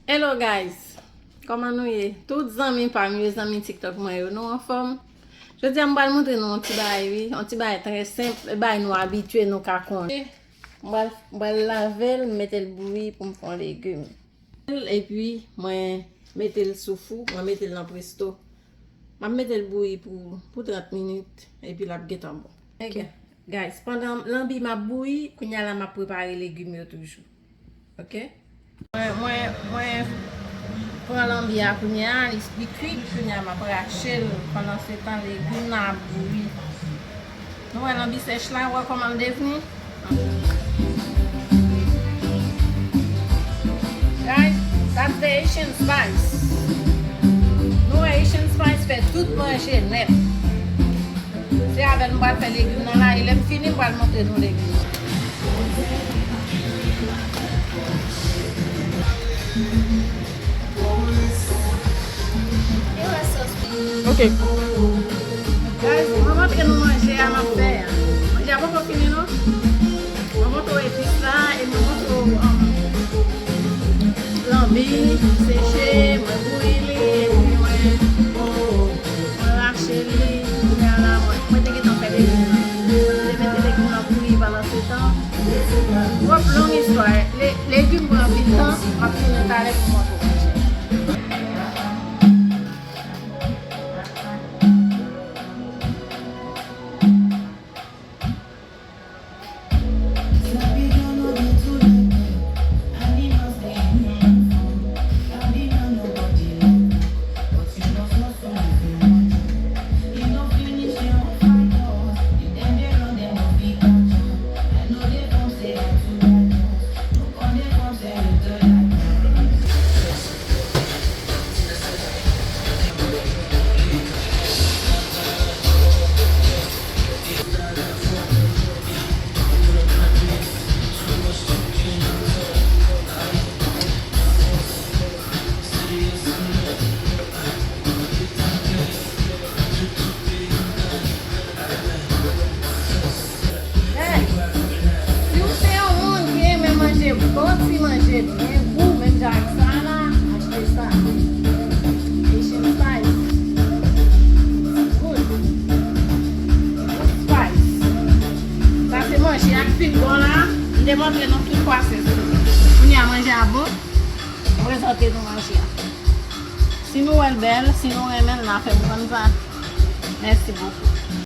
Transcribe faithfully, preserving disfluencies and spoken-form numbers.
Hello guys, kòman nou ye? Tout zanmi pa m yo, zanmi TikTok mwen yo, nou anfòm? Jodi a m pral montre nou yon ti bagay wi, yon ti bagay trè senp, bagay nou abitye, nou ka konnen. M pral, m pral lave l, m mete l bouyi pou m fè yon legim. Epi mwen mete l sou fou, mwen mete l nan presto. M ap mete l bouyi pou, pou trant minit, epi l ap gentan bon. Ok. Guys, pandan lanbi m ap bouyi, kounye a la m ap prepare legim yo toujou. Ok? Mwen, mwen, mwen pran lanbi a kounye a, li, li kuit, kounye a m ap rache l. Pandan se tan, legim nan ap bouyi. Nou wè lanbi sèch la, wè kòman l devni? Guys, that's the Haitian spice. Nou wè Haitian spice fè tout manje nèt. Se avè l m pral fè legim nan la, e lè m fini, m pral montre nou legim nan. Ok. Guys, mwen montre nou manje a m ap fè a. Manje a poko fini non. Mwen montre w epis la e mwen montre w, um, lanbi seche, mwen bouyi li, epi mwen, mwen rache li. Kounye a la, mwen, mwen te gentan fè legim nan. Mwen te mete legim nan bouyi pandan se tan. Twòp long istwa. Le-, legim pran anpil tan. M ap tounen talè pou montre w manje. Hey, si w se yon moun ki renmen manje bon ti manje byen gou, menm jan ak sa la, achte sa. Haitian spice. Good. Good spice. Sa se manje a k fin bon la. M te montre nou tout pwasès li. Kounye a manje a bon. M prezante nou manje a. Si nou wè l bèl, si nou renmen l, n a fè m konn sa. Mèsi bokou.